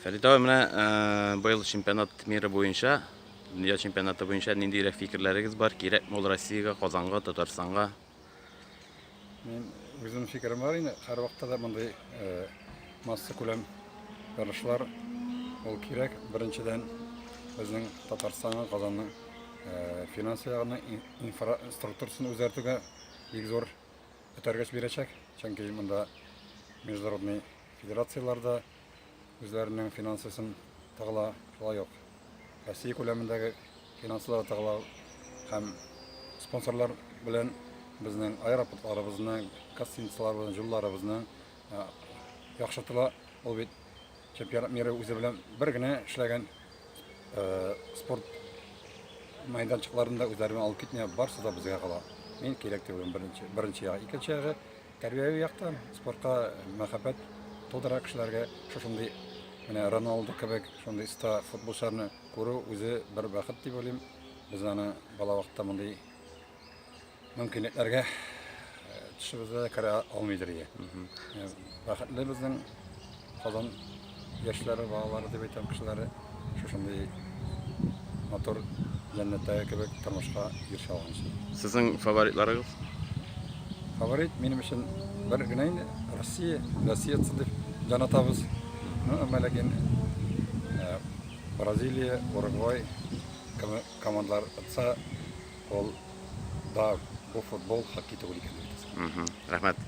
Фәрит абый, менә быел чемпионат мира буенча, дөнья чемпионаты буенча ниндирәк фикерләрегез бар? Кирәкме ул Россиягә, Казанга, Татарстанга? Мин үзем фикерем бар инде, һәрвакытта да мондый массакүләм ярышлар ул кирәк. Беренчедән, безнең Татарстанның, Казанның финанс ягының инфраструктурасын үзгәртүгә бик зур этәргеч бирәчәк. Чөнки монда международный федерацияләр дә үзләренең финансысын тыгыла, шулай ук Россия күләмендәге финанслар тыгыла һәм спонсорлар белән безнең аэропортларыбызны, гостиницаларыбызны, юлларыбызны яхшыртыла. Ул бит чемпионат мира үзе белән бер генә эшләгән спорт мәйданчыкларын да үзләре белән алып китми, барысы да безгә кала. Мин кирәк дип уйлыйм беренче, беренче ягы. Икенче ягы тәрбияви яктан спортка мәхәббәт тудыра кешеләргә. Шушындый менә Роналду кебек шундый оста футболчыларны күрү үзе бер бәхет дип уйлыйм. Без аны бала вакытта мондый мөмкинлекләргә төшебездә дә керә алмыйдыр иде. Бәхетле безнең Казан яшьләре, балалары дип әйтәм, кешеләре шушындый матур җәннәттәге кебек тормышка ирешә алган өчен. Сезнең фаворитларыгыз? Фаворит минем өчен бер генә инде Россия, Россияцы дип җан атабыз. Ну, әмма ләкин Бразилия, Уругвай командалар отса, ул да бу футбол, хоккей түгел икән дип әйтәсем. Рәхмәт.